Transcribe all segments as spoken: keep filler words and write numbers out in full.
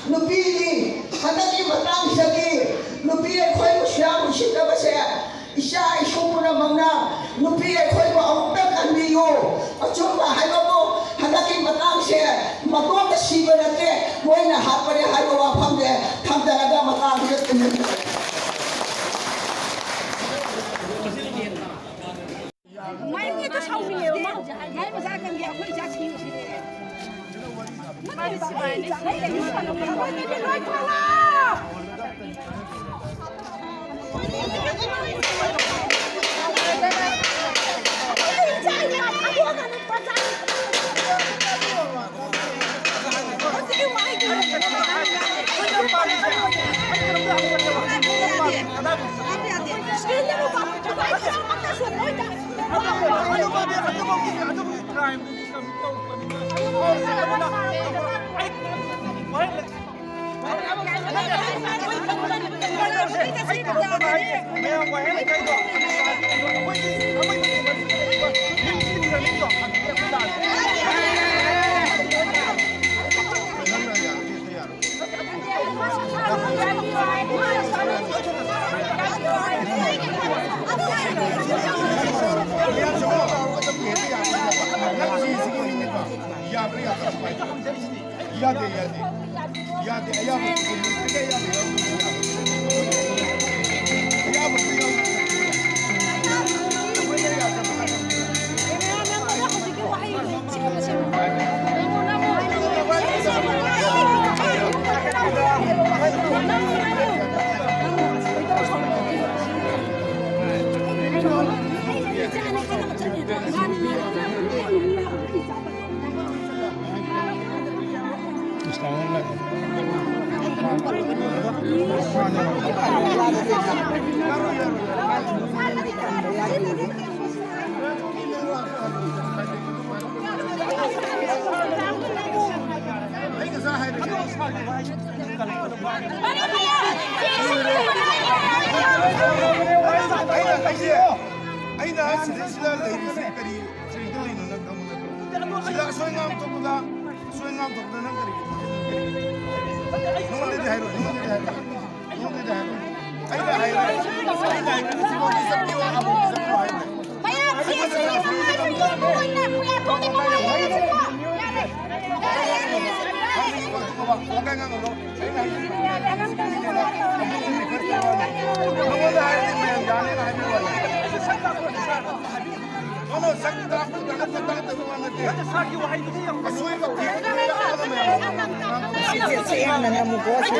ꯅꯨꯄꯤꯅꯤ꯫ ꯍꯟꯗꯛꯀꯤ ꯃꯇꯥꯡꯁꯤꯗꯗꯤ ꯅꯨꯄꯤ ꯑꯩꯈꯣꯏꯕꯨ ꯁꯨꯌꯥꯝ ꯎꯁꯤꯠꯇꯕꯁꯦ, ꯏꯆꯥ ꯏꯁꯨ ꯄꯨꯝꯅꯃꯛꯅ ꯅꯨꯄꯤ ꯑꯩꯈꯣꯏꯕꯨ ꯑꯃꯨꯛꯇ ꯈꯟꯕꯤꯌꯨ꯫ ꯑꯆꯨꯝꯕ ꯍꯥꯏꯕꯕꯨ ꯍꯟꯗꯛꯀꯤ ꯃꯇꯥꯡꯁꯦ ꯃꯇꯣꯝꯇ ꯁꯤꯕ ꯅꯠꯇꯦ, ꯃꯣꯏꯅ ꯍꯥꯠꯄꯅꯦ ꯍꯥꯏꯕ ꯋꯥꯐꯝꯁꯦ ꯊꯝꯖꯔꯒ ꯃꯇꯥꯡꯁꯤꯗ ꯊꯤꯟꯖꯤꯟꯖꯔꯒꯦ꯫ ꯃꯥꯏ ꯃꯤꯠꯇ ꯁꯥꯎꯅꯤꯡꯉꯦꯕ ꯃꯥ꯫ ꯃꯥꯏ ꯃꯆꯥ ꯀꯟꯒꯦ ꯑꯩꯈꯣꯏ ꯏꯆꯥ ꯊꯤꯔꯨꯁꯤꯅꯦ꯫ ꯌꯥꯕ꯭ꯔꯥ ꯌꯥꯗꯕ꯭ꯔꯥ? ꯌꯥꯗꯦ, ꯌꯥꯗꯦ꯫ ꯌꯥꯗꯦ, ꯑꯌꯥꯕ ꯈꯨꯗꯤꯡꯃꯛ ꯑꯌꯥꯕ ꯌꯥꯎꯗꯦ꯫ ꯑꯌꯥꯕ ꯑꯝꯇ ꯌꯥꯎꯗꯦ꯫ ꯑꯩꯅ ꯁꯤꯗꯩꯁꯤꯗ ꯂꯩꯔꯤꯁꯦ ꯀꯔꯤ ꯀꯔꯤꯗ ꯂꯩꯅꯣ ꯅꯪ ꯈꯪꯕ ꯅꯠꯇ꯭ꯔꯣ? ꯁꯤꯗ ꯑꯁꯣꯏ ꯉꯥꯝ ꯊꯣꯛꯄꯗ, ꯑꯁꯣꯏ ꯉꯥꯝ ꯊꯣꯛꯄꯗ ꯅꯪ ꯀꯔꯤꯒꯤ ꯊꯣꯛꯏꯅꯣ? ꯍꯥꯏꯔꯣ, ꯑꯩꯉꯣꯟꯗꯗꯤ ꯍꯥꯏꯔꯣ꯫ ꯑꯩꯉꯣꯟꯗꯗꯤ ꯍꯥꯏꯔꯣ꯫ ꯑꯩꯅ ꯍꯥꯏꯔꯣ꯫ ꯑꯩꯅ ꯍꯥꯏꯔꯣ꯫ ꯁꯤꯐꯥꯎꯗꯤ ꯆꯠꯄꯤꯌꯣ, ꯑꯥꯕꯧꯗꯤ ꯆꯠꯄꯤꯌꯣ ꯍꯥꯏꯔꯣ꯫ ꯃꯌꯥꯝ ꯆꯦꯟꯕꯤꯌꯨ, ꯃꯌꯥꯝ ꯆꯦꯟꯕꯤꯌꯨ꯫ ꯌꯥꯔꯦ꯫ ꯌꯥꯔꯦ꯫ ꯋꯥ ꯀꯩ ꯉꯥꯡꯉꯨꯅꯣ꯫ ꯑꯩꯅ ꯍꯥꯏꯔꯤꯁꯦ ꯅꯉꯣꯟꯗ ꯍꯥꯏꯔꯗꯤ ꯃꯌꯥꯝ ꯌꯥꯅꯤꯅ ꯍꯥꯏꯕꯤꯌꯨ ꯍꯥꯏꯕ꯫ ꯅꯪꯅ ꯁꯛ ꯇꯥꯛꯄ ꯇꯥꯛꯄ ꯇꯥꯛꯇꯕ ꯋꯥ ꯅꯠꯇꯦ꯫ ꯑꯁꯣꯏꯕ ꯐꯤ ꯑꯁꯤꯁꯦ ꯌꯥꯝꯅ ꯅꯝꯃꯨꯀꯣ, ꯁꯦ꯫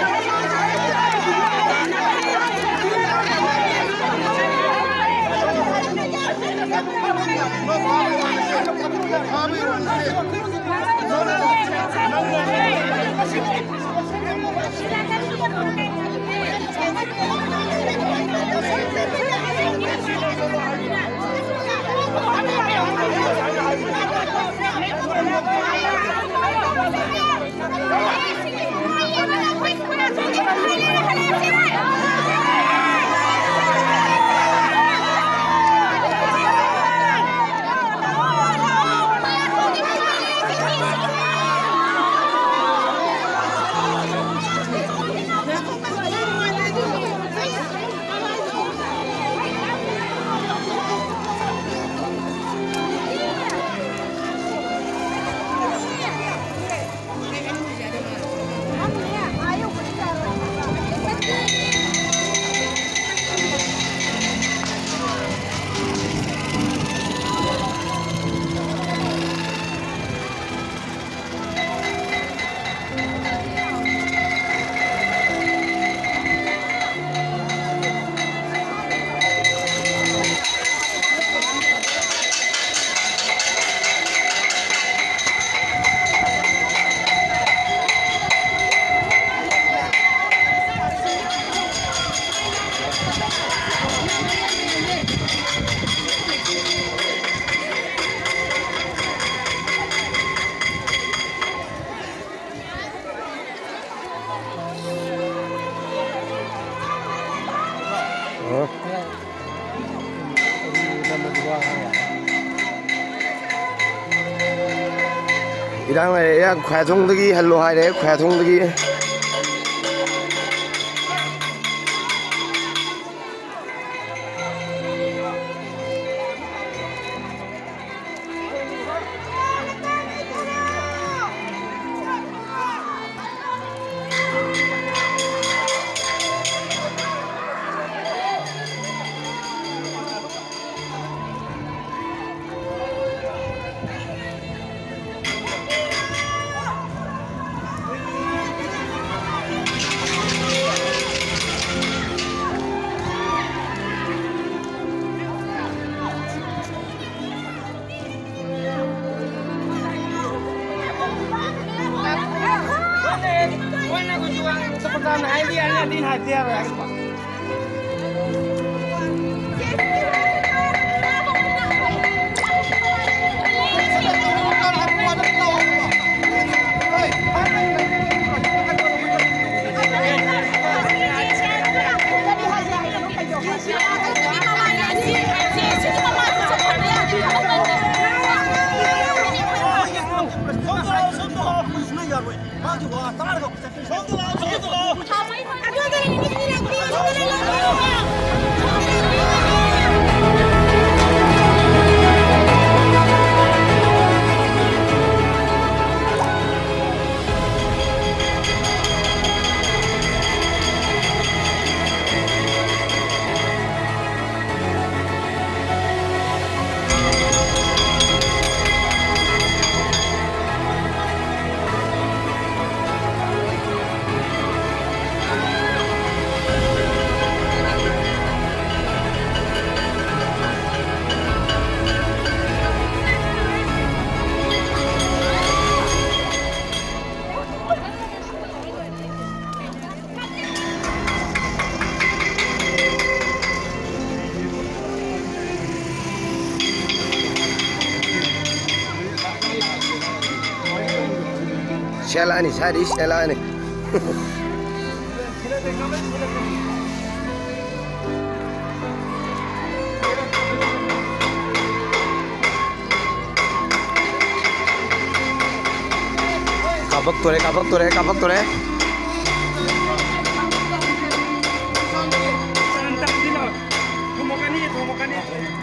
ꯏꯔꯥꯡ ꯂꯩꯔꯦ, ꯏꯔꯥꯡ ꯈ꯭ꯋꯥꯏꯊꯣꯡꯗꯒꯤ ꯍꯜꯂꯣ ꯍꯥꯏꯔꯦ, ꯈ꯭ꯋꯥꯏꯊꯣꯡꯗꯒꯤ꯫ ꯁꯦꯜꯂꯛꯑꯅꯤ, ꯁꯥꯔꯤ ꯁꯦꯜꯂꯛꯑꯅꯤ꯫ ꯀꯥꯞꯄꯛꯇꯣꯔꯦ, ꯀꯥꯞꯄꯛꯇꯣꯔꯦ, ꯀꯥꯞꯄꯛꯇꯣꯔꯦ꯫ ꯊꯣꯝꯃꯛꯀꯅꯤ, ꯊꯣꯝꯃꯛꯀꯅꯤ꯫